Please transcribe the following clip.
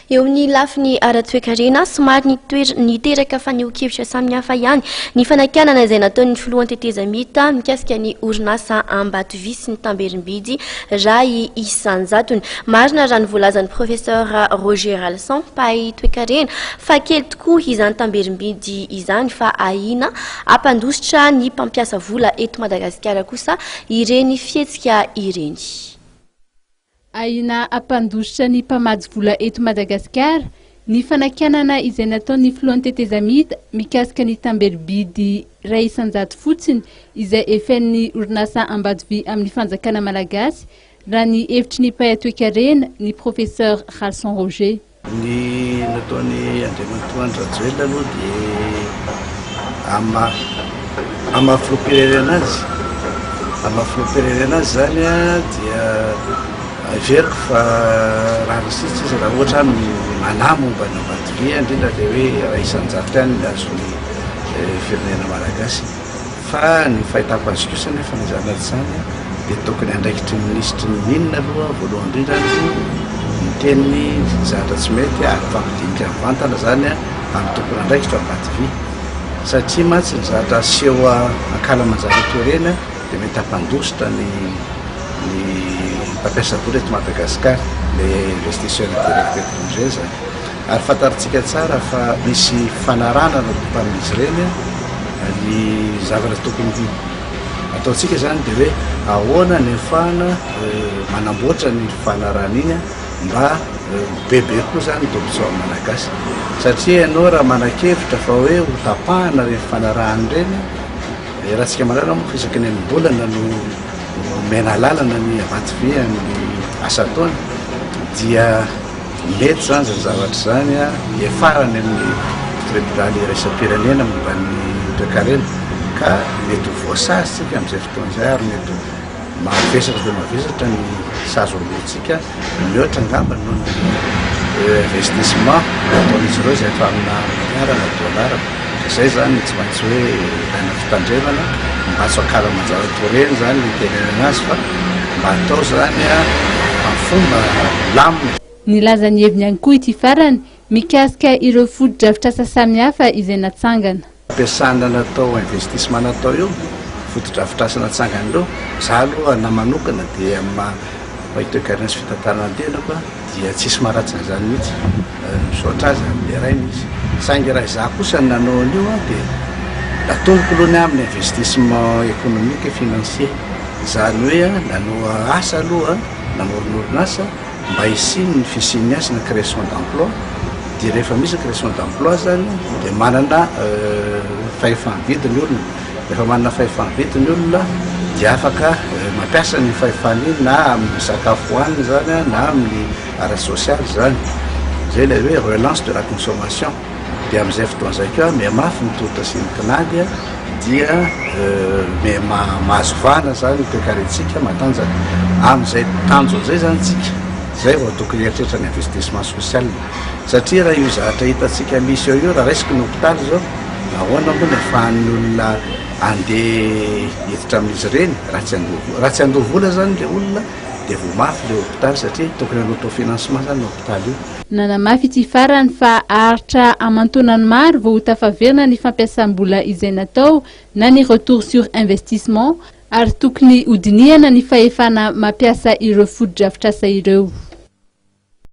Eo amin'ny lafiny ara-toekarena, somary niteraka fanehoan-kevitra samihafa ihany ny fanakianana izay nataon'ny filohan'ny tetezamita mikasika ny orinasa Ambatovy sy ny tamberim-bidy iray isan-jatony. Marina raha ny voalazan'ny Professeur Roger Ralson, mpahay toekarena, fa kely tokoa izany tamberim-bidy izany fa ahiana hampandositra ny mpampiasa vola eto Madagasikara kosa ireny fihetsika ireny. Ahiana hampandositra ny mpamatsy vola eto Madagasikara ny fanakianana izay nataon'ny filohan'ny tetezamita mikasika ny tamberim-bidy 1% fotsiny izay efain'ny orinasa Ambatovy amin'ny fanjakana malagasy raha ny hevitry ny mpahay toekarena, ny Professeur Ralson Roger. Ny nataon'i Andriamatoa Andry Rajoelina aloha dia amin'ny maha amin'ny maha filoham-pirenena azy, amin'ny maha filoham-pirenena azy izany dia heveriko fa rariny sy hitsiny izy raha ohatra manahy momba ny Ambatolia, indrindra ilay hoe 1% ihany ny azon'ny firenena malagasy. Fa ny fahitako azy kosa anefa na izany na tsy izany dia tokony andraikitry ny minisitry ny mines aloha voalohany indrindra no miteny ny zavatra tsy mety ary mifampidinika mivantana izany amin'ny tompon'andraikitra ao Ambatovy satria mantsy ny zavatra aseho ankalamanjana toy ireny dia mety hampandositra ny ny mpampiasa vola eto Madagasikara, les investisseurs directs étrangers izany. Ary fantarintsika tsara fa misy fanarahana natao tamin'izy ireny, ny zavatra tokony ataontsika izany dia hoe ahoana ny ahafahana manamboatra ny fanarahana iny mba ho bebe koa izany ny tombontsoan'ny Malagasy. Satria ianao raha manan-kevitra fa hoe ho tapahana ireny fanarahana ireny, iarahantsika mahalala moa fa isaky ny enim-bolana no omena alalana ny Abatovy amin'ny asa ataony dia Mety izany izany zavatra izany hiafarany amin'ny tribonaly iraisam-pirenena momba ny toekarena ka mety ho voasazy isika amin'izay fotoana izay ary mety ho mavesatra dia mavesatra ny sazy ho aloantsika mihoatra angamba noho ny investissement nataon'izy ireo izay efa amina miliara na dolara. Izay izany no tsy maintsy hoe ilaina fitandremana mba tsy ho ankalamanjana toy ireny izany ny hitenenana azy fa mba atao izany amin'ny fomba milamina. Nilaza ny heviny ihany koa ity farany mikasika ireo fotodrafitrasa samihafa izay natsangana. Fampiasana natao investissement natao io fotodrafitrasa natsangana ireo, za aloha na manokana dia amin'ny maha mpahay toekarena sy fitantanana ny tenako dia tsisy maharatsy an'izany mihitsy, misaotra azy ary deraina izy, saingy raha izaho kosa no nanao an'io dia natomboko aloha ny amin'ny investissement économique et financier, izany hoe nanao asa aloha, namorona orinasa mba hisian'ny fisian'ny asa na création d'emploi, dia rehefa misy ny création d'emploi zany dia manana fahefa-mividy ny olona, Rehefa manana fahefa-mividy ny olona dia afaka mampiasa an'iny fahefana iny na amin'ny sakafo hohaniny izany na amin'ny ara-tsosialy izany. Izay ilay hoe relance de la consommation. Dia amin'izay fotoana izay koa mihamafy ny tolotra sy ny tinady dia miha-mahazo vahana izany ny toekarentsika matanjaka. Amin'izay tanjona izay izany isika, izay vao tokony hieritreritra ny investissement social. Satria raha io zavatra hitantsika misy eo io, raha raisiko ny hopitaly izao, Ahoana moa ny afahan'ny olona andeha hiditra amin'izy ireny raha tsy handoa vola? Raha tsy handoa vola izany ilay olona dia voa mafy ilay hopitaly satria tokony hanao autofinancement izany io hopitaly io. Nanamafy ity farany fa haharitra aman-taonany maro vao ho tafaverina ny fampiasam-bola izay natao na ny retour sur investissement ary tokony hodinihana ny fahefana mampiasa ireo fotodrafitrasa ireo.